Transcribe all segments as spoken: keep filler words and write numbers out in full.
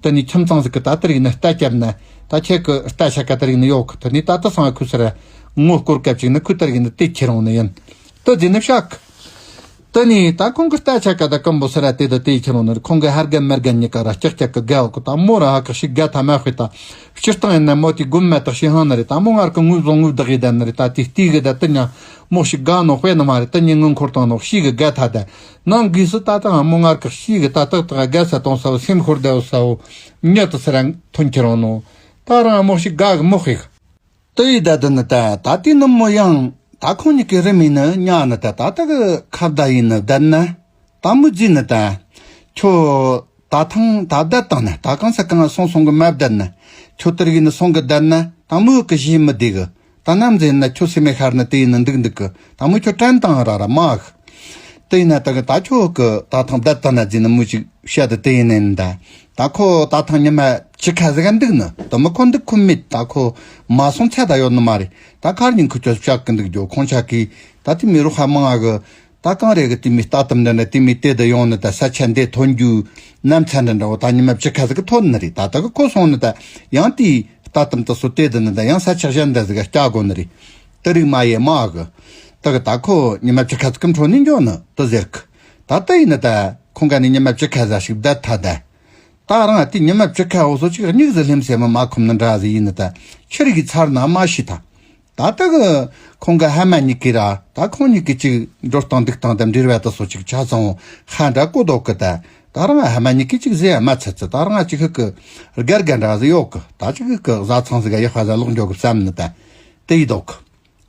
དེ་ནས་ཁྱིམ་ཚང་ཟིག་གི་ད་དེ་རིགས་ནི་རྟ་བཅབ་ན་ད་ཁྱེད་ཀྱི་རྟ་ཆ་ག་དེ་རིགས་ནི་ཡོད་གི། དེ་ནས་ད་དེ་སང་ཁུ་སི་ར་ངོ་སྐོར་སྐབས་ཅིག་ནི་ཁུ་དེ་རིགས་ནི་དེ་ཁྱེར་འོང་ནི་ཡིན། དེ་རྗེས་ནི་བཤད་གི། དེ་ནས་ད་ཁོང་གི་རྟ་ཆ་ག་ད་ཀམ་པོ་སི་ར་དེ་ད་དེ་ཁྱེར་འོང་ནི་རེད། ཁོང་གི་ཧར་རྒན་མར་རྒན་གཉིས་ཀ་ར་ལྕག་ལྕག་གི་རྒད་འོག་གི། ད་མོ་ར་ཧ་གི་ཤི་རྒད་ཐ་མ་དཔེ་ད་སྤྱིར་བཏང་ཡིན་ན་མོ་དེ་དགོན་མ་དག་ཤི་ཧང་ནི་རེད། ད་མོ་ངར་གི་ངུ་བཟུང་ངུ་བདག་ཡི་ད་ནི་རེད། ད་དེ་སྟེ་གི་ད་དེ་ཉ་མོ་ཤི་དགའ་ནོ་དཔེ་ནི་མ་རེད། དེ་ཉིན་ངུ་འཁོར་བཏང་ནོ་ཤི་གི་རྒད་ཐ་ད། ནང་སྒོས་སུ་ད་ལྟ་ང་མོ་ངར་གི་ཤི་གི་ད་ཏག་ཏག་རྒད་ས་གཏོང་ས་བོ་སེམས་ཤོར་བསྡད་ས་བོ་ཉལ་དུ་སི་ར་ཐོན་ཁྱེར་འོང་ནོ། ད་རང་མོ་ཤི་དགའ་གི་མོ་ཤི་གི། དེ་ཡི་ད་དུ་ནི་ད་ད་དེ་ནི་མོ་ཡང་ད་ཁོང་གཉིས་ཀྱི་རི་མི་ནི་ཉག་ནི་ད་ད་ད་གི་ཁ་བརྡ་ཡིན་ནི་བསྡད་ན། ད་མོ་རྫི་ནི་ད་ཁྱོད་ད་ཐང་ད་བསྡད་བཏང་ན། ད་གང་ས་གང་སོང་སོང་གི་མ་བསྡད་ན། ཁྱོད་དེ་རིགས་ནི་སོང་གི་བསྡད་ན་ད་མོ་གི་གཞི་མི་བདེ་གི། ད་ནམ་ཟེར་ན་ཁྱོད་སེམས་མེད་ཤར་ནི་དེ་ཡིན་ནི་འདུག་འདུག་གི། ད་མོ་ཁྱོད་དྲན་བཏང་ར་ར་མ་གི། དེ་ཡིན་ན་ད་གི་ད་ཁྱོད་གི་ད་ཐང་བསྡད་བཏང་ན་རྫི་ནི་མོ་ཅིག་བཤད་དེ་དེ་ཡིན་ནི་ད། ད་ཁོ་ད་ཐང་ཉི་མ་བཅུ་ཁ་ཟིག་ག་འདུག་ནི་དུ་མི་ཁོ་འདུག་ཁོ་མེད། ད་ཁོ་མ་སོང་ཚད་ད་ཡོད་ནི་མ་རེད། ད་ཁར་ཉིན་ཁོ་ཁྱོད་བཤད་གི་འདུག་རྒྱོ་ཁོང་ཆ་གི། ད་དེ་མི་རོ་ཧ་མང་ང་གི། ད་གང་རེད་གི། དེ་མི་ལྟ་དམ་འདི་འདྲ་དེ་མི་དེ་ད་ཡོང་ནི་ད་ས་ཆ་འདི་ཐོན་རྒྱུ་ནམ་ཚ་འདྲ་འདྲ་བོ་ད་ཉི་མ་བཅུ་ཁ་ཟིག་གི་ཐོན་ནི་རེད། ད་ད་གི་ཁོ་སོང་ནི་ད་ཡང་དེ་ལྟ་དམ་དུ་སོ་དེ་ད་ནི་ད་ཡང་ས་ཆ་གཞན་འདྲ་ཟིག་ག་སྐྱ་དགོ་ནི་རེད། དེ་རིགས་མ་ཡེ་མ་གི། ད་གི་ད་ཁོ་ཉི་མ་བཅུ་ཁ་ཟིག་གི་འཕྲོ་ནི་འགྱོ་ནི་དུ་ཟེར་གི། ད་ལྟ་ཡིན་ན་ད་ཁོང་ག་ནས་ཉི་མ་བཅུ་ཁ་ཟ་ཞིག་བསྡད་ཐ་ད། ད་རང་དེ་ཉི་མ་བཅུ་ཁ་འོ་སོ་ཅིག་སྙིགས་ཟི་ལྷེམ་སེ་མ་མ་ཁོམ་ནི་འདྲ་ཟི་ཡིན་ནི་ད་ཁྱི་རིགས་ཀྱི་ཚར་ན་མ་ཤི་ཐ། ད་ལྟ་གི་ཁོང་ག་ཧ་མ་གཉིས་ཀྱི་ར་ད་ཁོང་གཉིས་ཀྱི་ཅིག་འགྲོ་སྟངས་འདུག་སྟངས་དང་འབྲེལ་བ་དུ་སོ་ཅིག་ཆ་ཚང་ཧ་འདྲ་གོ་ལྡོག་གི་ད། ད་རང་ཧ་མ་གཉིས་ཀྱི་ཅིག་ཟེ་ཡ་མ་ཚད་ཚི། ད་རང་ཅིག་ཧི་གི་དགའ་དགའ་འདྲ་ཟི་ཡོད་གི། ད་ཅིག་ཧི་གི་བཟའ་ཚང་ཟི་ག་ཡག་པ་ཟ་ལོག་འགྱོ་གི་བསམ་ནི་ད་དེ་ཡི་ལྡོག་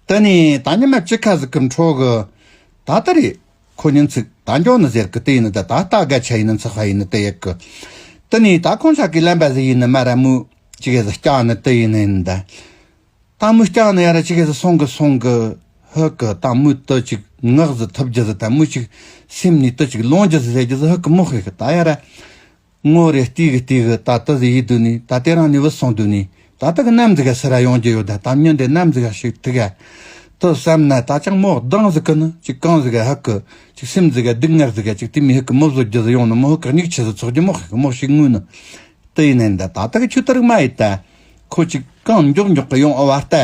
གི། དེ་ནས་ད་ཉི་མ་བཅུ་ཁ་ཟིག་གི་འཕྲོ་གི། ད་ལྟ་རེད། ཁོ་ཉིན་ཚིག་ད་འགྱོ་ནི་ཟེར་གི་དེ་ཡིན་ནི་ད། ད་ལྟ་དགའ་ཆ་ཡིན་ནི་ཚགས་པ་ཡིན་ནི་དེ་ཡག་གི། དེ་ནས་ད་ཁོང་ཆ་གི་ལན་པ་ཟི་ཡིན་ནི་མ་ར་མུ་ཅི་གེ་ཟི་སྐྱག་ནི་དེ་ཡིན་ནི་ཡིན་ད། ད་མུ་སྐྱག་ནི་ཡ་ར་ཅི་གེ་ཟི་སོང་གི་སོང་གི། ཧི་གི་ད་མུ་དེ་ཅིག་ངག་ཟི་ཐུབ་རྒྱུ་ཟི་ད་མུ་ཅིག་སེམས་ནི་དེ་ཅིག་ལོང་རྒྱུ་ཟི་ཟེར་རྒྱུ་ཟི་ཧི་གི་མོ་ཧི་གི་ད་ཡ་ར། ངོ་རེ་ལྟོས་གི་ལྟོས་གི་ད་ལྟ་ཟིག་ཡིད་དུ་ནི་ད་དེ་རང་ནི་བུད་སོང་དུ་ནི་ད་ལྟ་གི་ནམ་ཟིག་ག་སི་ར་ཡོང་རྒྱུ་ཡོད་ད། ད་མྱི་འདི་ནམ་ཟིག་ག་ཞིག་ཐུག་ག་དུ་བསམ་ན་ད་ཅང་མོ་གདང་ཟིག་གི་ནི་ཅིག་གང་ཟིག་ག་ཧ་གི་ཅིག་སེམས་ཟིག་ག་སྡུག་བསྔལ་ཟིག་ག་ཅིག་དེ་མི་ཧ་གི་མོ་བཟོ་རྒྱུ་ཟིག་ཡོང་ནི་མོ་ཧ་གི་སྙིགས་ཆེ་ཟིག་ཚོགས་རྒྱུ་མོ་ཧ་གི་མོ་ཞིག་ངུ་ནི་དུ་ཡིན་ནི་ད། ད་ལྟ་གི་ཆུ་དར་མ་ཡིན་ད་ཁོ་ཅིག་གང་མགྱོགས་མགྱོགས་གི་ཡོང་ཨ་བ་ལྟ།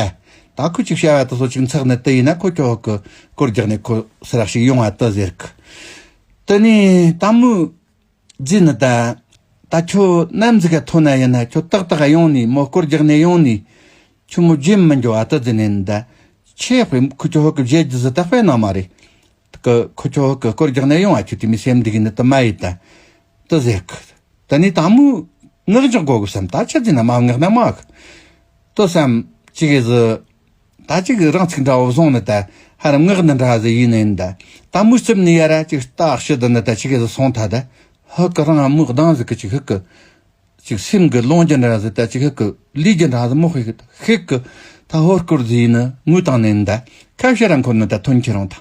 ད་ཁོ་ཅིག་བྱ་བ་དུ་སོ་ཅིག་འཚག་ནི་དུ་ཡིན་ན་ཁོ་ཁྱོ་ཧ་གི་སྐོར་རྒྱག་ནི་ཁོ་སི་ར་ཞིག་ཡོང་ཨ་དུ་ཟེར་གི། དེ་ནས་ད་མུ་རྫི་ནི་ད། ད་ཁྱོད་ནམ་ཟིག་ག་ཐོན་ན་ཡིན་ན་ཁྱོད་ཏག་ཏག་ཡོང་ནི་མོ་སྐོར་རྒྱག་ནས་ཡོང་ནི། ཁྱོད་མོ་རྗེས་མི་འགྱོ་ཨ་དུ་རྫི་ནས་ནི་ད། ཆེ་དཔེ་ཁུ་ཁྱོད་ཧོ་གི་བཞེས་རྒྱུ་ཟི་ད་དཔེ་ན་མ་རེད། ཁུ་ཁུ་ཁྱོད་ཧོ་གི་སྐོར་རྒྱག་ནས་ཡོང་ཨ་ཁྱོད་དེ་མི་སེམས་འདི་གི་ནི་དུ་མ་ཡི་ད། དུ་ཟེར་གི། ད་ནི་ད་མོ་ངག་འཇོག་དགོ་གི་བསམ། ད་ཆི་རྫི་ན་མ་ངག་ན་མ་གི། དུ་བསམ་ཅི་གི་ཟི། ད་ཅིག་རང་ཚིག་འདྲ་བོ་བཟུང་ནི་ད་ཧ་རམ་ངག་ནི་འདྲ་ཟི་ཡིན་ནི་ད། ད་མུ་རྩིབ་ནི་ཡ་ར་ཅིག་ལྟ་ཤི་ད་ནི་ད་ཅིག་གི་ཟི་སོང་ཐ་ད། ཧི་གི་རང་མུ་གདང་ཟི་གི་ཅིག་ཧི་གི་ཅིག་སེམས་གི་ལོང་རྒྱུ་འདྲ་ཟི་ད་ཅིག་ཧི་གི་ལུས་རྒྱུ་འདྲ་ཟི་མོ་ཧི་གི་ཧི་གི་ད་ཧོར་སྐོར་ཟི་ཡིན་ནི་ངུ་བཏང་ནི་ད། ཁ་བཤད་རང་ཁོ་ནི་ད་ཐོན་ཁྱེར་རང་ད།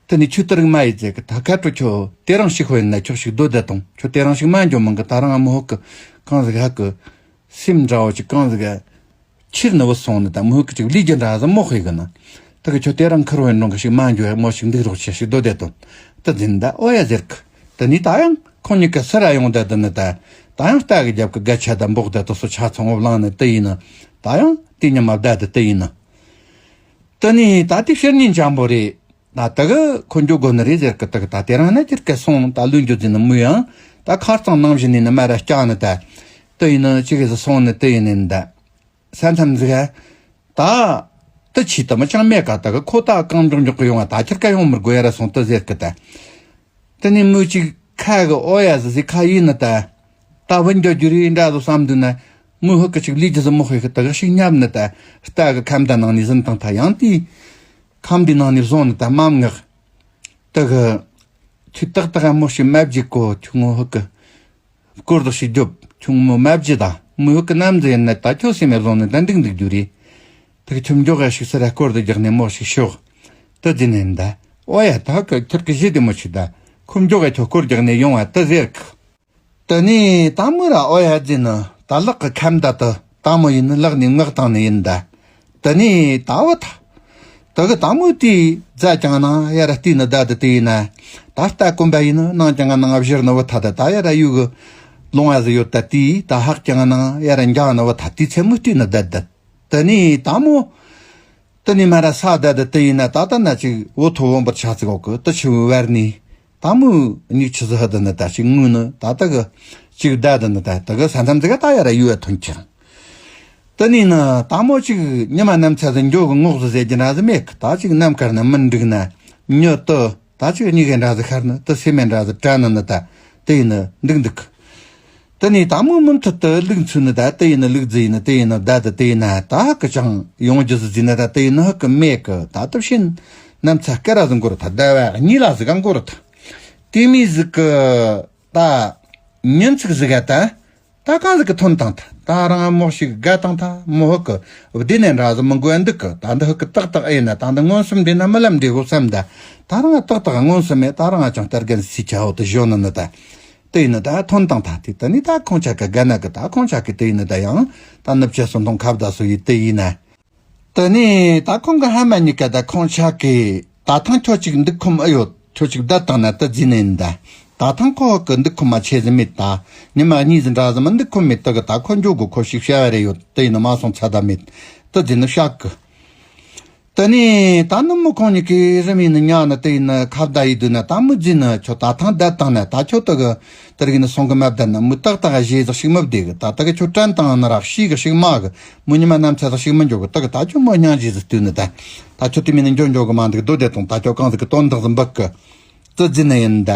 དེ་ནི་ཆུ་དེ་རིང་མ་ཡི་ཟེར་གི་ད་ཁ་དྲོ་ཁྱོད་དེ་རང་ཞིག་ཧོ་ཡིན་ན་ཁྱོད་ཞིག་སྡོད་ད་དང་ཁྱོད་དེ་རང་ཞིག་མ་འགྱོ་མང་གི་ད་རང་མོ་ཧོ་གི་གང་ཟི་གི་ཧ་གི། སེམས་འདྲ་བོ་ཅིག་གང་ཟིག་ག་ཕྱིར་ནི་བུད་སོང་ནི་ད་མོ་ཧུ་གི་ཅིག་ལུས་རྒྱུ་འདྲ་ཟི་མོ་ཧུ་གི་ན། ད་གི་ཁྱོད་དེ་རང་ཁུར་བའི་འགྲོང་གི་ཞིག་མ་འགྱོ་ཡ་མོ་ཞིག་འདུག་རོགས་ཆེ་ཞིག་སྡོད་དེ་དོན་དུ་འཛིན་ད་ཨོ་ཡ་ཟེར་གི། དེ་ནི་ད་ཡང་ཁོང་གཉིས་ཀ་སི་ར་ཡོང་ད་དུ་ནི་ད། ད་ཡང་རྟ་གི་རྒྱབ་གི་སྒ་ཆ་ད་འབོག་ད་དུ་སུ་ཆ་ཚང་བོ་བླངས་ནི་དུ་ཡིན་ནི། ད་ཡང་དེ་ཉི་མ་བདའ་དུ་དུ་ཡིན་ནི། དེ་ནི་ད་དེ་ཕྱིར་ཉིན་འཇམ་པོ་རེད། ད་ད་གི་ཁོ་འགྱོ་དགོ་ནི་རེད་ཟེར་གི། ད་གི་ད་དེ་རང་ན་ཁྱེར་གི་སོང་ད་ལུས་འགྱོ་ཟིན་ནི་མུ་ཡང་ད་ཁ་རྩང་ནང་བཞིན་ནི་ནི་མ་ར་སྐྱག་ནི་ད། དུ་ཡིན་ནི་ཅི་གི་ཟི་སོང་ནི་དུ་ཡིན་ནི་ད། ས་མཚམས་ཟིག་ག་ད་དུ་ཆི་ད་མི་ཅང་མེད་ག་ད་གི་ཁོ་ད་གང་མགྱོགས་མགྱོགས་གི་ཡོང་བ་ད་ཁྱེར་ག་ཡོང་མི་དགོ་ཡ་ར་སོང་དུ་ཟེར་གི་ད། དེ་ནས་མུ་ཅིག་ཁ་གི་ཨོ་ཡ་ཟི་ཟི་ཁ་ཡིན་ནི་ད། ད་བུན་འགྱོ་རྒྱུ་རེད་འདྲ་ཟི་བསམ་དུ་ན་མུ་ཧུ་གི་ཅིག་ལུས་རྒྱུ་ཟི་མོ་ཧུ་གི་ད་གི་ཞིག་ཉབ་ནི་ད། རྟ་གི་ཁམ་ད་ནང་ནས་ཟིན་དང་ད་ཡང་དེ། ཁམས་འདི་ནང་ནས་བཟུང་ནི་ད་མམ་ངག་ད་གི་ཁྱོད་ཏག་ཏག་མོ་ཞིག་མ་བརྗེད་གོ་ཁྱོད་ངོ་ཧུ་གི། སྐོར་དག་ཞིག་རྒྱོབ། ཁྱོད་མོ་མ་བརྗེད་ད་མོ་ཧུ་གི་ནམ་ཟེར་ན་ད་ཁྱོད་སེམས་མེད་བཟུང་ནི་ད་འདུག་འདུག་རྒྱུ་རེད། ད་གི་ཁྱོད་མགྱོགས་ཡ་ཞིག་སི་ར་སྐོར་དག་རྒྱག་ནས་མོ་ཞིག་ཤོག་ད་འཛིན་ནས་ད། ཨོ་ཡ་ད་གི་ཁྱོད་གི་གཞི་དེ་མོ་ཞིག་ད། ཁོ་མགྱོགས་ཡ་ཁྱོད་སྐོར་རྒྱག་ནས་ཡོང་བ་ད་ཟེར་གི། དེ་ནས་ད་མོ་ར་ཨོ་ཡ་ཟེར་ནི་ད་ལག་གི་ཁམ་ད་དུ་ད་མོ་ཡིན་ནི་ལག་ནས་ངག་བཏང་ནི་ཡིན་ད། དེ་ནས་ད་བུ་ཐ། ད་གི་ད་མོ་དེ་རྫ་ཀྱང་ན་ཡ་ར་བལྟས་ནི་ད་དུ་དེ་ཡིན་ན། ད་རྟ་གོམ་པ་ཡིན་ནི་ནང་ཀྱང་ང་ནང་བཞིར་ནི་བུ་ཐ་ད་ད་ཡ་ར་ཡུ་གི། ལོང་བ་ཟིག་ཡོད་ད། དེས་ད་ཧག་ཀྱང་ནང་ཡར་འགྱངས་ནི་བ་ད། དེའི་ཚེ་མོ་བལྟས་ནི་བསྡད་བསྡད། དེ་ནས་ད་མོ་དེ་ནས་མ་ར་ས་བསྡད་དེ། དེ་ཡིན་ན་ད་ལྟ་ན་ཅིག་འོ་ཐོ་བོན་པར་ཆ་ཚིག་འོག་གི་དེ་ཆུ་བོའི་བར་ནས། ད་མོ་གཉིད་ཆུ་ཟི་ཧ་དེ་ནི་ད་ཅིག་ངུས་ནི་ད་ལྟ་གི་ཅིག་བསྡད་དེ་ནི་ད་ལྟ་གི་ས་མཚམས་ཟིག་ག་ད་ཡར་ཡུལ་བ་ཐོན་ཁྱེར། དེ་ནས་ནི་ད་མོ་ཅིག་ཉི་མ་ནམ་ཚ་ཟིག་འགྱོ་གི་ངོག་ཟིག་ཟེར་གྱི་འདྲ་ཟིག་མེད་གི། ད་ཅིག་ནམ་མཁར་ནི་མི་འགྲིག་ན་མྱི་དེ་ད་ཅིག་གཉིད་གི་འདྲ་ཟིག་ཤར་ནི་དེ་སེམས་མེད་འདྲ་ཟིག་དྲན་ནི་ནི་ད་དེ་ཡིན་ནི་འདུག་འདུག་གི། དེ་ནས་ད་མོ་མུ་མཐུད་དུ་ལུག་འཚོས་ནི་ད་དེ་ཡིན་ནི་ལུག་རྫི་ཡིན་ནི་དེ་ཡིན་ནི་བསྡད་དེ། དེ་ཡིན་ན་ད་ཧ་གི་ཅང་ཡོང་རྒྱུ་ཟིག་རྫི་ནི་ད་དེ་ཡིན་ནི་ཧ་གི་མེད་གི། ད་དེ་བཞིན་ནམ་ཚ་སྐེ་ར་ཟིག་འགོར་ཐལ། ཟླ་བ་གཉིས་ལ་ཟིག་ག་འགོར་ཐལ། དེ་མོ་ཟིག་གི་ད་ཉིན་ཅིག་ཟིག་ག་ད། ད་གང་ཟིག་གི་ཐོན་བཏང་ཐལ། ད་རང་མོ་ཞིག་དགའ་བཏང་ཐལ། མོ་ཧུ་གི་བདེ་ནས་འདྲ་ཟིག་མི་དགོས་འདུག་གི། ད་འདི་ཧུ་གི་ཏག་ཏག་ཨེ་ན། ད་འདི་མངོན་སུམ་འདྲེས་ན་རྨི་ལམ་འདྲེས་གོ་བསམ་ད། ད་རང་ཏག་ཏག་མངོན་སུམ་མེད། ད་རང་ཅང་ལྟར་རྒན་སི་ཆ་ཧོ་དུ་བཞོན་ནི་ནི་ད། དེ་ཡིན་ནི་ད་ཐོན་བཏང་ཐལ། དེ་དེ་ནི་ད་ཁོང་ཆ་གི་དགའ་ན་གི། ད་ཁོང་ཆ་གི་དེ་ཡིན་ནི་ད་ཡང་ད་ནུབ་ཆ་སུ་མཐོང་ཁ་བརྡ་སུ་ཡི་དེ་ཡིན་ན། དེ་ནས་ད་ཁོང་གི་ཕ་མ་གཉིས་ཀ་ད་ཁོང་ཆ་གི་ད་ཐང་ཁྱོད་ཅིག་འདུག་ཁོམ་ཨེ་ཡོད། ཁྱོད་ཅིག་བསྡད་བཏང་ན་དེ་རྫི་ནས་ཡིན་ད། ད་ཐང་ཁོ་ཧུ་གི་འདུག་ཁོམ་མ་ཆེ་ཟིག་མེད་ད། ཉི་མ་གཉིས་ཟིག་འདྲ་ཟིག་མི་འདུག་ཁོམ་མེད། དེ་གི་ད་ཁོ་འགྱོ་དགོ། ཁོ་ཞིག་བྱ་བ་རེ་ཡོད། དེ་ཡིན་ནི་མ་སོང་ཚ་ད་མེད། དེ་རྫི་ནི་བཤག་གི། དེ་ནས་ད་ནུབ་མོ་ཁོང་གཉིས་ཀའི་རི་མོ་ནི་ཉག་ནི་དེ་ཡིན་ནི་ཁ་བརྡ་ཡི་དུས་ན། ད་མོ་རྫི་ནི་ཁྱོད་ད་ཐང་བསྡད་བཏང་ན་ད་ཁྱོད་དེ་གི་དེ་རིགས་ནི་སོང་གི་མ་བསྡད་ན་མོ་ཏག་ཏག་བཞེས་ཟིག་ཞིག་མི་བདེ་གི། ད་དེ་གི་ཁྱོད་དྲན་བཏང་ནི་རག་ཤི་གི་ཞིག་མ་གི། མོ་ཉི་མ་ནམ་ཚ་ཟིག་ཞིག་མི་འགྱོ་གི། དེ་གི་ད་ཁྱོད་མོ་སྙིང་རྗེ་ཟིག་བལྟས་ནི་ད། ད་ཁྱོད་དེ་མོ་ནི་འགྱོ་འགྱོ་གི་མ་འདུག་སྡོད་བསྡད་དང་། ད་ཁྱོད་གང་ཟིག་གི་དོན་དག་ཟིག་འབུག་གི། དེ་རྫི་ནི་ཡིན་ད།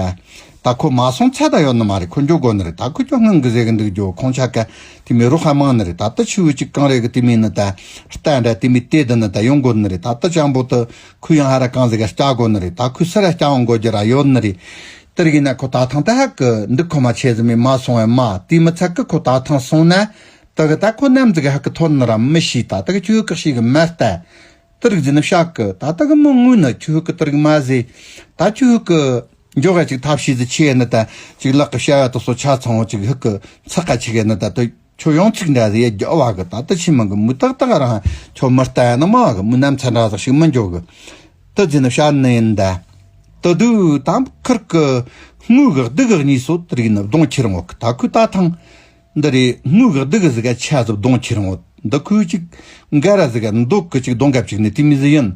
ད་ཁོ་མ་སོང་ཚ་ད་ཡོད་ནི་མ་རེད། ཁོ་འགྱོ་དགོ་ནི་རེད། ད་ཁོ་ཁྱོད་སྔོན་གི་ཟེར་གི་འདུག་རྒྱུ། ཁོང་ཆ་ག་དེ་མོ་རོགས་ཧ་མང་ནི་རེད། ད་དེ་ཆུ་བོ་ཅིག་གང་རེད་གི། དེ་མོ་ནི་ད་རྟ་འདྲ་དེ་མོ་དེ་དེ་ནི་ད་ཡོང་དགོ་ནི་རེད། ད་དེ་ཅང་པོ་དེ་ཁོས་ཡང་ཧ་ར་གང་ཟིག་ག་སྐྱ་དགོ་ནི་རེད། ད་ཁོས་སི་ར་སྐྱ་འོང་དགོ་རྒྱུ་ར་ཡོད་ནི་རེད། དེ་རིགས་ན་ཁོ་ད་ཐང་ད་ཧ་གི་འདུག་ཁོམ་མ་ཆེ་ཟིག་མེད། མ་སོང་བས་མ་དེ་མི་ཚད་གི། ཁོ་ད་ཐང་སོང་ན་དེ་གི་ད་ཁོ་ནམ་ཟིག་ག་ཧ་གི་ཐོན་ནི་ར་མི་ཤེས། ད་དེ་གི་ཆུ་བོ་གི་ཤེས་གི་མ་ལྟ། དེ་རིགས་ཟིན་ན་བཤག་གི། ད་ལྟ་གི་མོ་ངུས་ནི་ཁྱོད་ཀི་དེ་རིགས་མ་ཟེ། ད་ཁྱོད་ཀི་འགྱོ་ག་ཅིག་ཐབས་ཤེས་ཟིག་ཆེ་ནི་ད། ཅིག་ལག་གི་བྱ་བ་དེ་ཚོ་ཆ་ཚང་བ་ཅིག་ཧུ་ཀི་ཚག་ག་ཅིག་ནི་ད། ད་ཁྱོད་ཡོང་ཚིག་འདྲ་ཟིག་ཡ་རྒྱ་བ་གི། ད་ལྟ་ཕྱི་མི་གི་མུ་ཏག་ཏག་རང་ཁྱོད་མི་ལྟ་ཡ་ནི་མ་གི། མུ་ནམ་ཚ་འདྲ་ཟིག་ཞིག་མི་འགྱོ་གི། དེ་ཟིན་ན་བཤག་ནི་ཡིན་ད། དེ་དུས་ད་ཁུར་ཀི་དངུལ་གི་སྡུག་གི་གཉིས་སོ་དེ་རིགས་ནི་གདོང་ཁྱེར་འོང་གི། ད་ཁོས་ད་ཐང་འདི་རེད། དངུལ་གི་སྡུག་གི་ཟིག་ག་ཆ་ཟིག་གདོང་ཁྱེར་འོང་། འདི་ཁོས་ཅིག་འགའ་ར་ཟིག་ག་འདོད་གི་ཅིག་གདོང་ག་ཅིག་ནི་དེ་མོ་ཟིག་ཡིན།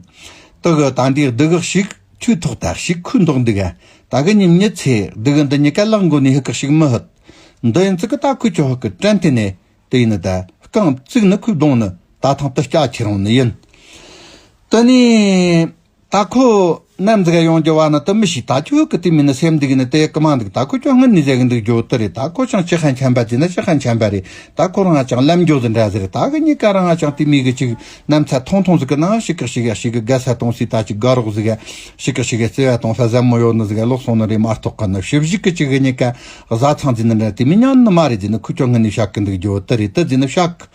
དེ་གི་ད་འདི་སྡུག་གི་ཞིག་ཁྱོད་ཐོག་ད་ཞིག་ཁོས་འདོག་འདུག་ག། ད་གི་ཉིན་ཉི་ཚེ་སྡུག་གི་འདི་གཉིས་ཀ་ལག་མགོ་ནས་ཧུ་ཀི་ཞིག་མི་ཧུད། འདི་ཡིན་ཚིག་གི་ད་ཁོས་ཁྱོད་ཧུ་ཀི་དྲན་ཐེ་ནས་དེ་ཡིན་ནི་ད་རྐང་བཙུགས་ནི་ཁོས་གདོང་ནི་ད་ཐང་དུ་སྐྱ་ཁྱེར་འོང་ནི་ཡིན། དེ་ནས། ད་ཁོ་ནམ་ཟིག་ག་ཡོང་རྒྱུ་བ་ནི་དེ་མི་ཤེས། ད་ཁྱོད་ཀི་དེ་མིན་ནི་སེམས་འདུག་ནི་དེ་ཀི་མ་འདུག། ད་ཁོ་ཁྱོད་སྔུན་ནས་ཟེར་གི་འདུག་རྒྱུ་དེ་རེད། ད་ཁོ་ཅང་ཅི་ཧན་ཆན་པ་ཅི་ན་ཅི་ཧན་ཆན་པ་རེད། ད་ཁོ་རང་ང་ཅང་ལམ་འགྱོ་ཟིག་འདྲ་ཟིག་རེད། ད་གི་གཉིས་ཀ་རང་ང་ཅང་དེ་མི་གི་ཅིག་ནམ་ཚ་ཐུང་ཐུང་ཟིག་གི་ནང་ཞིག་གི་ཞིག་ག་ཞིག་གི་དགའ་ས་གཏོང་སྲིད། ད་ཅིག་དགའ་རོགས་ཟིག་ག་ཞིག་གི་ཞིག་གི་བརྩེ་བ་གཏོང་ས་ཟབ་མོ་ཡོད་ནི་ཟིག་ག་ལོག་སོང་ནི་རེད་མ་གཏོགས་གི། ནི་ཞིབ་ཞིག་གི་ཅིག་གི་གཉིས་ཀ་བཟའ་ཚང་ཟིག་ནི་འདྲ་དེ་མི་ཉན་ནི་མ་རེད་ཟེར་ནི། ཁོ་ཁྱོད་སྔུན་ནས་བཤག་གི་འདུག་རྒྱུ་དེ་རེད། དེ་ཟེར་ནི་བཤག།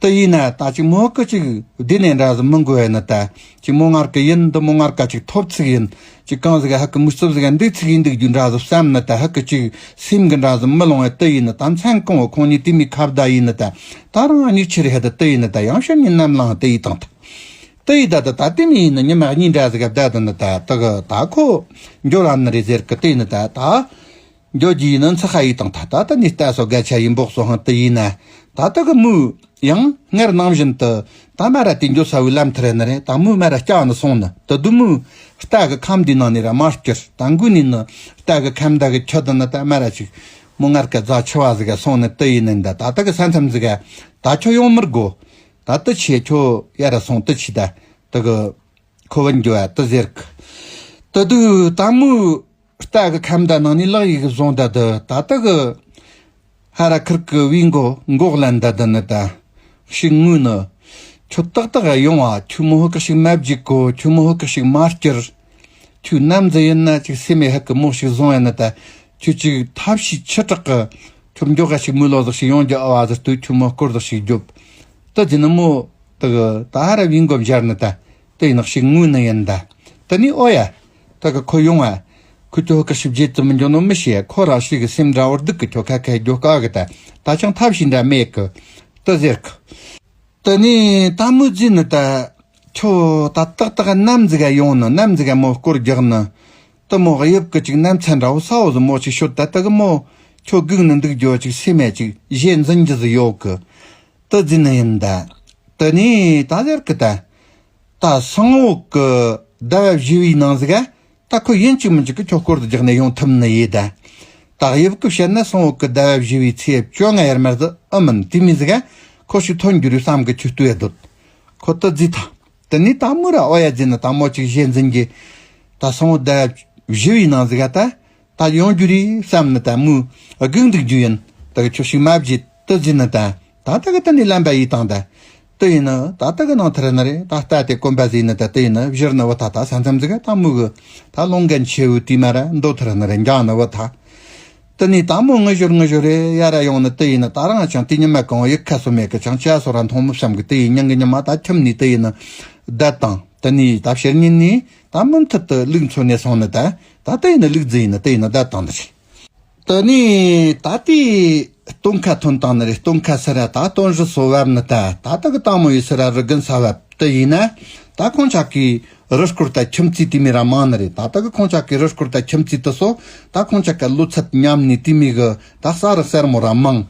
དེ་ཡིན་ན་ད་ཅིག་མོ་ཀི་ཅིག་བདེ་ནས་འདྲ་ཟིག་མི་འགོ་ཡ་ནི་ད། ཅིག་མོ་ངར་གི་ཡིན། འདི་མོ་ངར་ཀ་ཅིག་ཐོབ་ཚིག་ཡིན། ཅིག་གང་ཟིག་ཧ་ཀི་མུ་རྩུབ་ཟིག་འདི་ཚིག་ཡིན་འདུག་རྒྱུ་འདྲ་ཟིག་བསམ་ནི་ད། ཧ་ཀི་ཅིག་སེམས་གི་འདྲ་ཟིག་མི་ལོང་ཡ་དེ་ཡིན་ནི་ད། མཚན་གང་བོ་ཁོང་གཉིས་དེ་མི་ཁ་བརྡ་ཡིན་ནི་ད། ད་རང་ཨ་ནི་ཆི་རེད་ཧ་ད་དེ་ཡིན་ནི་ད། ཡང་ཤར་ཉིན་ནམ་ལངས་དེ་ཡི་དང་ད། དེ་ཡི་ད་ད་ད་དེ་མི་ཡིན་ནི་ཉི་མ་གཉིས་འདྲ་ཟིག་ག་བསྡད་དུ་ནི་ད། དེ་གི་ད་ཁོ་འགྱོ་ར་ནི་རེད་ཟེར་གི་དེ་ཡིན་ནི་ད་ད། འགྱོ་རྒྱུ་ཡིན་ནི་ཚ་ཁ་ཡིས་དང་ད། ད་ད་ནི་ལྟ་སོ་སྐད་ཆ་ཡིན་འབོག་སོ་ཧང་དུ་ཡིན་ན། ད་ད་གི་མོ་ཡང་སྔར་ནང་བཞིན་དུ་ད་མ་ར་དེ་འགྱོ་ས་བའི་ལམ་ཐུར་ནི་རེད། ད་མོ་མ་ར་སྐྱ་ནི་སོང་ནི་དུ་དུ་མོ་རྟ་གི་ཁམས་འདི་ནང་ནས་ར་མ་སྐྱུར། ད་འགུལ་ནི་ནི་རྟ་གི་ཁམས་ད་གི་ཁྱོད་དུ་ནི་ད་མ་ར་ཅིག་མོ་ངར་གི་རྫ་ཆུ་བ་ཟིག་ག་སོང་ནི་དུ་ཡིན་ནི་ད། ད་ད་གི་ས་མཚམས་ཟིག་ག་ད་ཁྱོད་ཡོང་མི་དགོ། ད་དུ་ཆེ་ཁྱོད་ཡ་ར་སོང་དུ་ཆི་ད་ད་གི་ཁོ་བ་འགྱོ་ཡ་དུ་ཟེར་གི། དུ་དུ་ད་མོ་རྟ་གི་ཁམས་ད་ནང་ནས་ལག་ཡིག་བཟུང་ད་དུ་ད་ད་གི་ཧ་ར་ཁུར་གི་བི་མགོ་མགོ་ལན་ད་དུ་ནི་ད་ཤིག་ངུས་ནི། ཁྱོད་ཏག་ཏག་ཡོང་བ། ཁྱོད་མོ་ཧུ་ཀི་ཞིག་མ་བརྗེད་གོ། ཁྱོད་མོ་ཧུ་ཀི་ཞིག་མ་སྐྱུར། ཁྱོད་ནམ་ཟིག་ཡིན་ན་ཅིག་སེམས་མེད་ཧུ་ཀི་མོ་ཞིག་བཟུང་ཡ་ནི་ད། ཁྱོད་ཅིག་ཐབས་ཤེས་ཆི་དྲག་གི། ཁྱོད་མགྱོགས་ག་ཞིག་མོ་ལོ་ཟིག་ཞིག་ཡོང་རྒྱུ་ཨ་བ་ཟིག་ལྟོས། ཁྱོད་མོ་སྐོར་ཟིག་ཞིག་རྒྱོབ། ད་ཟིན་ནི་མོ་ད་གི་ད་ཧ་ར་བི་མགོ་སྦྱར་ནི་ད། དེ་ནག་ཞིག་ངུས་ནི་ཡིན་ད། དེ་ནི་ཨོ་ཡ། ད་གི་ཁོ་ཡོང་ཨ། ཁོ་ཁྱོད་ཁ་ཤི་བརྗེད་ཙམ་མི་འཇོག་ནོ་མི་ཤེས། ཁོ་རང་ཞིག་གི་སེམས་འདྲ་བོར་སྡུག་གི། ཁྱོད་ཁ་ཁ་རྒྱོ་དཀའ་གི་ད། ད་ཅང་ཐབས་ཤེས་འདྲ་མེད་གི། དེ་ཟེར་གི། དེ་ནི་ད་མོ་རྫི་ནི་ད། ཁྱོད་ད་ཏག་ཏག་ནམ་ཟིག་ག་ཡོང་ནི། ནམ་ཟིག་ག་མོ་སྐོར་རྒྱག་ནི། དེ་མོ་གཡབ་གི་ཅིག་ནམ་ཚན་འདྲ་བོ་ས་བོ་ཟིག་མོ་ཅིག་ཤོད་ད། ད་གི་མོ་ ཁྱོད་སྒུག་ནི་འདུག་རྒྱུ་ཅིག་སེམས་མེད་ཅིག་གཞས་འཛིན་རྒྱུ་ཟིག་ཡོད་གི། དེ་འཛིན་ནི་ཡིན་ད། དེ་ནས་ད་ཟེར་གི་ད། ད་སང་འོག་གི་ཟླ་བ་བཞི་བའི་ནང་ཟིག་ག་ད་ཁོ་ཡིན་གཅིག་མིན་གཅིག་གི་ཁྱོད་སྐོར་དུ་རྒྱག་ནས་ཡོང་ཐུབ་ནི་ཡིན་ད། ད་དབྱིབས་གི་བཤད་ན་སང་འོག་གི་ཟླ་བ་བཞི་བའི་ཚེས་བཅོ་ལྔ་ཡར་མར་ཟིག་ཨ་མིན་དེ་མི་ཟིག་ག་ཁོ་ཞིག་ཐོན་རྒྱུ་རེད་བསམ་གི་ཁྱོད་ལྟོས་ཡ་སྡོད། ཁོ་དེ་བརྫིས་ཐལ། དེ་ནས་ད་མོ་ར་ཨོ་ཡ་བརྫིས་ནི་ད་མོ་ཅིག་གཞས་འཛིན་གི། ད་སང་བོ་ཟླ་བཞི་བའི་ནང་ཟིག་ག་ད། ད་ཡོང་རྒྱུ་རེད་བསམ་ནི་ད་མོ་སྒུག་འདུག་རྒྱུ་ཡིན། ད་གི་ཁྱོད་ཞིག་མ་བརྗེད་དེ་བརྫིས་ནི་ད། ད་ད་གི་དེ་ནས་ལམ་པ་ཡི་དང་ད། དེ་ཡིན་ནི་ད་ད་གི་ནང་ཐར་ནི་རེད། ད་ལྟ་དེ་གོམ་པ་ཟིག་ནི་ད་དེ་ཡིན་ནི་བཞུར་ནི་བུ་ཐ་ད་ས་མཚམས་ཟིག་ག་ད་མོ་གི། ད་ལོང་གན་ཆེ་བོའི་དུས་མ་ར་མདོ་ཐར་ནི་རེད་འགྱངས་ནི་བུ་ཐ། དེ་ནས་ད་མོ་ངུ་ཞོར་ངུ་ཞོར་རེ་ཡ་ར་ཡོང་ནི་དེ་ཡིན་ནི་ད་རང་ཅང་དེ་ཉི་མ་གང་ཡི་ཁ་སོ་མེད་གི་ཅང་ཅ་སོ་ར་མཐོང་མི་བསམ་གི་དེ་ཡིན་སྙིང་གི་ཉི་མ་ད་ཁྱིམ་ནས་དེ་ཡིན་ནི་བསྡད་དང་དེ་ནས་ད་ཕྱིར་ཉིན་ནས་ད་མུ་མཐུད་དུ་ལུག་འཚོ་ནས་སོང་ནི་ད་ད་དེ་ཡིན་ནི་ལུག་རྫི་ཡིན་ནི་དེ་ཡིན་ནི་བསྡད་དང་འདི་ཞིག་དེ་ནས་ད་དེ་སྟོན་ཁ་ཐོན་དང་ནི་རེད། སྟོན་ཁ་སི་ར་ད་སྟོན་རི་སོ་བབ་ནི་ད་ད་ད་གི་དང་མོ་ཡི་སི་ར་རི་རྒན་ས་བབ། དེ་ཡིན་ན། ད་ཁོང་ཅག་གི་རི་སྐོར་དང་ཁྱིམ་མཚེས་དེ་མི་ར་མང་ནི་རེད། ད་ལྟ་གི་ཁོང་ཅག་གི་རི་སྐོར་དང་ཁྱིམ་མཚེས་དེ་སོ་ད་ཁོང་ཅག་གི་ལོ་ཚད་མཉམ་ནི་དེ་མི་གི་ད་ས་རི་སེར་མོ་ར་མང་།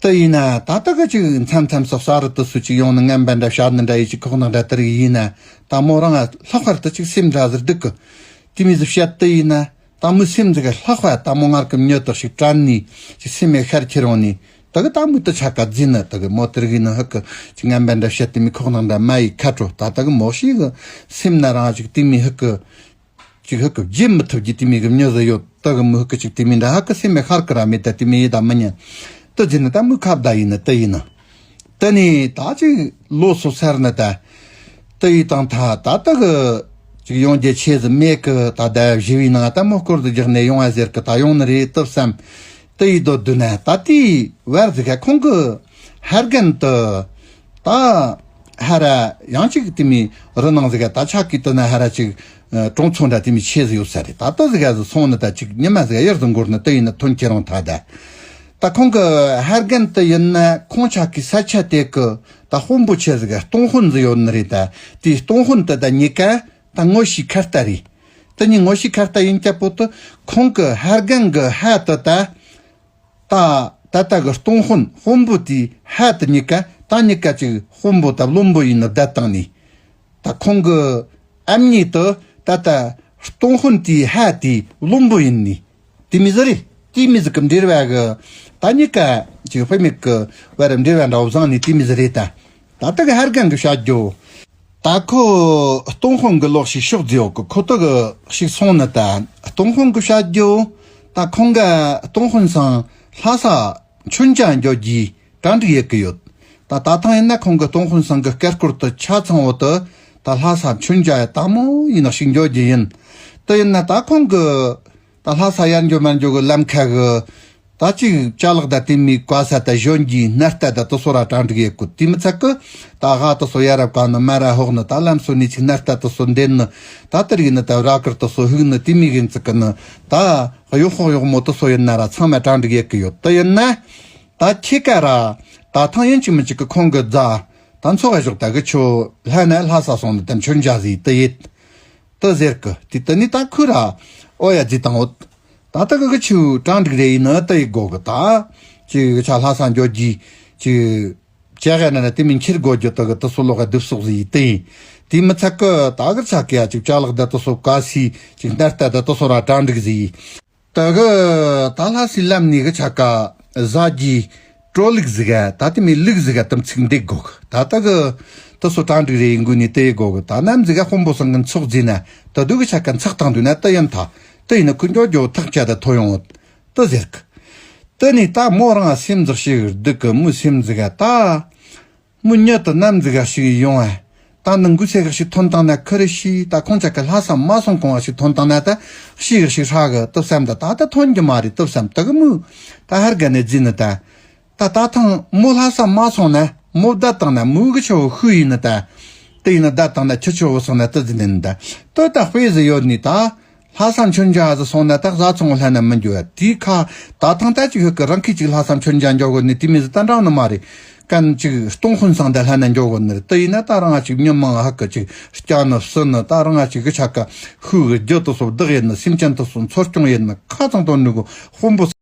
དེ་ཡིན་ན་ད་ལྟ་གི་ཅིག་མཚམས་མཚམས་སུ་ས་རི་དེ་སུ་ཅིག་ཡོང་ནི་ངན་པ་འདྲ་བཤད་ནི་འདྲ་ཡི་ཅིག་ཁོག་ནག་འདྲ་དེ་རིགས་ཡིན་ན་ད་མོ་རང་ལྷག་པར་དུ་ཅིག་སེམས་འདྲ་ཟིག་སྡུག་གི། དེ་མི་ཟིག་བཤད་དེ་ཡིན་ན། ད་མོ་སེམས་ཟིག་ལྷག་པ་ད་མོ་ངར་གི་མྱི་དག་ཞིག་དྲན་ནས་ཅིག་སེམས་མེད་ཤར་ཁྱེར་ཡོང་ནས་ད་གི་ད་མོ་དུ་ཆ་ག་རྫི་ནི་ད་གི་མོ་དེར་གི་ནི་ཧུ་གི་ཅིག་ངན་པ་འདྲ་བཤད་དེ་མི་ཁོག་ནང་འདྲ་མ་ཡི་ཁ་དྲོ་ད་ད་གི་མོ་ཞིག་གི་སེམས་ན་རང་ཅིག་དེ་མི་ཧུ་གི་ཅིག་ཧུ་གི་བརྗེད་མི་ཐུབ་ཀྱི་དེ་མི་གི་མྱི་ཟིག་ཡོད། ད་གི་མོ་ཧུ་གི་ཅིག་དེ་མི་འདྲ་ཧུ་གི་སེམས་མེད་ཤར་གི་ར་མེད་ད་དེ་མི་ཡི་ད་མི་ཉན་ད་རྫི་ནི་ད་མོ་ཁ་བརྡ་ཡིན་ནི་ད་ཡིན་ནི། དེ་ནས་ད་ཅིག་ལོ་སོ་སར་ནི་ད། དེ་ཡི་དང་ཐ་ད་ལྟ་གི་ཅིག་ཡོང་རྒྱུ་ཆེ་ཟིག་མེད་གི། ད་ཟླ་བཞི་བའི་ནང་ད་མོ་སྐོར་དུ་རྒྱག་ནས་ཡོང་བ་ཟེར་གི་ད་ཡོང་ནི་རེད་སྟབས་སམ། དེ་ཡི་དོ་དུ་ན་ད་དེའི་བར་ཟིག་ག་ཁོང་གི་ཧར་རྒན་དུ་ད་ཧ་ར་ཡང་ཅིག་དེ་མི་རི་ནང་ཟིག་ག་ད་ཆག་གི་དུ་ན་ཧ་ར་ཅིག་གྲོང་ཚོ་འདྲ་དེ་མི་ཆེ་ཟིག་ཡོད་ས་རེད། ད་ལྟ་ཟིག་ག་ཟིག་སོང་ནི་ད་ཅིག་ཉི་མ་ཟིག་ག་ཡར་ཟིག་འགོར་ནི་དེ་ཡིན་ན་ཐོན་ཁྱེད་རང་ཐ་ད། ད་ཁོང་གི་ཧར་རྒན་དུ་ཡིན་ན་ཁོང་ཅག་གི་ས་ཆ་དེ་གི་ད་དཔོན་པོ་ཆེ་ཟིག་གི་སྟོང་དཔོན་ཟིག་ཡོད་ནི་རེད། ད་དེ་སྟོང་དཔོན་དུ་ད་གཉིས་ཀ་ད་ངོ་ཤེས་ཁ་ལྟ་རེད། དེ་གཉིས་ངོ་ཤེས་ཁ་ལྟ་ཡིན་ཀྱ་པོ་དུ་ཁོང་གི་ཧར་རྒན་གི་ཧ་དུ་ད་ད་ད་ད་གི་སྟོང་དཔོན་དཔོན་པོ་དེའི་ཧ་དུ་གཉིས་ཀ་ད་གཉིས་ཀ་ཅིག་དཔོན་པོ་ད་བློན་པོ་ཡིན་ནི་བསྡད་བཏང་ནི། ད་ཁོང་གི་ཨ་མྱེས་དུ་ད་ལྟ་སྟོང་དཔོན་དེའི་ཧ་དེའི་བློན་པོ་ཡིན་ནི། དེ་མི་ཟིག་རེད། དེ་མི་ཟིག་གི་འབྲེལ་བ་གི་ད་གཉིས་ཀ་ཅིག་དཔེ་མེད་གི་བར་འབྲེལ་བ་འདྲ་བོ་བཟང་ནི་དེ་མི་ཟིག་རེད་ད། ད་ལྟ་གི་ཧར་རྒན་གི་བཤད་རྒྱུ། ད་ཁོ་སྟོང་དཔོན་གི་ལོག་ཞིག་ཤོག་རྫི་ཡོད་གི་ཁོ་ཐག་གི་ཞིག་སོང་ནི་ད། སྟོང་དཔོན་གི་བཤད་རྒྱུ། ད་ཁོང་ག་སྟོང་དཔོན་སང་ལྷ་ས་མཆོད་མཇལ་འགྱོ་རྒྱུའི་གྲ་སྒྲིག་ཡེད་གི་ཡོད། ད་ད་ཐང་ཡིན་ན་ཁོང་གི་སྟོང་དཔོན་ཚང་གི་སྐད་སྐོར་དུ་ཆ་ཚང་བོ་དུ་ད་ལྷ་ས་མཆོད་མཇལ་ཡ་དང་མོ་ཡིན་ནག་ཞིག་འགྱོ་རྒྱུ་ཡིན། དེ་ཡིན་ན་ད་ཁོང་གི་ད་ལྷ་ས་ཡར་འགྱོ་མར་འགྱོ་གི་ལམ་ཁ་གི་ད་ཅིག་ཅ་ལག་ད་དེ་མི་བཀའ་ས་ད་གཞོན་གྱི་སྣ་ལྟ་ད་དུ་སོ་ར་གྲ་སྒྲིག་ཡེད་གོ་དེ་མི་ཚད་གི་ད་ཧ་དུ་སོ་ཡ་རབ་ག་ནི་མ་ར་ཧོག་ནི་ད་ལམ་སོ་ནི་ཅིག་སྣ་ལྟ་དུ་སོ་འདེད་ནི་ད་དེ་རིག་ནི་ད་ར་ཀར་དུ་སོ་ཧུག་ནི་དེ་མི་གིན་ཚིག་གི་ནི་ད་གཡོག་ཧོག་གཡོག་མོ་དུ་སོ་ཡིན་ན་ར་ཚང་མ་གྲ་སྒྲིག་ཡེད་གི་ཡོད། དེ་ཡིན་ན། ད་ཁྱེད་ཀ་ར། ད་ཐང་ཡིན་གཅིག་མིན་གཅིག་གི་ཁོང་གི་རྫ། ད་འཚོ་བ་ཞོག་ད་གི་ཆོ་ལྷ་ན་ལྷ་ས་སོང་ནི་ད་མཆོད་མཇལ་ཟིག་དེ་ཡིད། དེ་ཟེར་གི་དེ་དེ་ནི་ད་ཁུ་ར། ཨོ་ཡ་རྫི་དང་འོད། ད་ད་གི་གི་ཆུ་གྲང་འགྲིག་རེ་ཡིན་ནི་དེ་ཡི་གོ་གི་ད། ཅི་གི་ཆ་ལྷ་ས་འགྱོ་རྒྱུ། ཅི། ཅ་ག་ན་ན་དེ་མིན་ཁྱེར་དགོ་རྒྱུ་དེ་གི་དེ་སོ་ལོག་ག་སྡུབ་སོག་ཟིག་དེ་ཡིན། དེ་མི་ཚད་གི་ད་གི་ཆ་གི་ཡ་ཅིག་ཅ་ལག་ད་དེ་སོ་ག་སི་ཅིག་སྣ་ལྟ་ད་དེ་སོ་ར་གྲང་འགྲིག་ཟིག་ཡིན། ད་གི་ད་ལྷ་སའི་ལམ་ནས་གི་ཆ་ག་ཟ་རྒྱུའི་ཀྲོ་ལུག་ཟིག་ག་ད་དེ་མི་ལུག་ཟིག་ག་དམ་ཚིག་འདེགས་དགོ་གི་ད་ད་གི་དེ་སོ་གྲང་འགྲིག་རེ་ཡིན་དགོས་ནི་དེ་ཡི་དགོ་གི་ད་ནམ་ཟིག་ག་དཔོན་པོ་སང་གི་ཚོགས་རྫི་ན་ད་དུ་གི་ཆ་ག་ཚགས་བཏང་འདུག་ན་ད་ཡིན་ཐ་དེ་ཡིན་ན་ཁུ་འགྱོ་འགྱོ་ཐག་ཆ་ད་ཐོ་ཡོང་འོད། དེ་ཟེར་གི་དེ་ནས་ད་མོ་རང་སེམས་ཟིག་ཞིག་སྡུག་གི་མོའི་སེམས་ཟིག་ག་ད། མོ་མྱི་དུ་ནམ་ཟིག་ག་ཞིག་ཡོང་ཨ། ད་ནི་འགུལ་ཚེ་ག་ཞིག་ཐོན་བཏང་ན་ཁི་རི་ཤི་ད་ཁོང་ཅག་གི་ལྷ་ས་མ་སོང་གོང་བ་ཞིག་ཐོན་བཏང་ན་ད་ཤི་ག་ཞིག་ཧྲ་གི་སྟབས་སམ་ད་ད་ད་ཐོན་རྒྱུ་མ་རེད་སྟབས་སམ་ད་གི་མོ་ད་ཧར་ག་ནས་རྫི་ནི་ད། ད་ད་ཐང་མོ་ལྷ་ས་མ་སོང་ན་མོ་བསྡད་བཏང་ན་མོ་གི་ཆུ་བོ་ཤུ་ཡིན་ནི་ད། དེ་ཡིན་ན་བསྡད་བཏང་ན་ཁྱི་ཆུ་བོ་སོང་ན་ད་རྫི་ནི་ནི་ད། ད་ད་དཔེ་ཟིག་ཡོད་ནི་ད། ལྷ་ས་མཆོད་མཇལ་ཟིག་སོང་ན་ད་བཟའ་ཚང་ལྷ་ན་མི་འགྱོ་བ་དེའི་ཁ་ད་ཐང་ད་ཅིག་ཧུ་གི་རང་ཁི་ཅིག་ལྷ་ས་མཆོད་མཇལ་འགྱོ་དགོ་ནི་དེ་མི་ཟིག་ད་འདྲ་ནི་མ་རེད། གན་ཅིག་སྟོང་དཔོན་སང་ད་ལྷ་ན་འགྱོ་དགོ་ནི་རེད། དེ་ཡིན་ན་ད་རང་ང་ཅིག་མྱི་མང་ཧ་གི་ཅིག་སྐྱ་ནི་སུ་ནི་ད་རང་ང་ཅིག་གི་ཆ་ག་ཧུ་གི་རྒྱུ་དུ་སོ་བདག་ཡིན་ནི་སེམས་ཅན་དུ་སོ་འཚོ་སྐྱོང་ཡིན་ནི་ཁ་ཚང་དོན་ནི་གོ་དཔོན་པོ།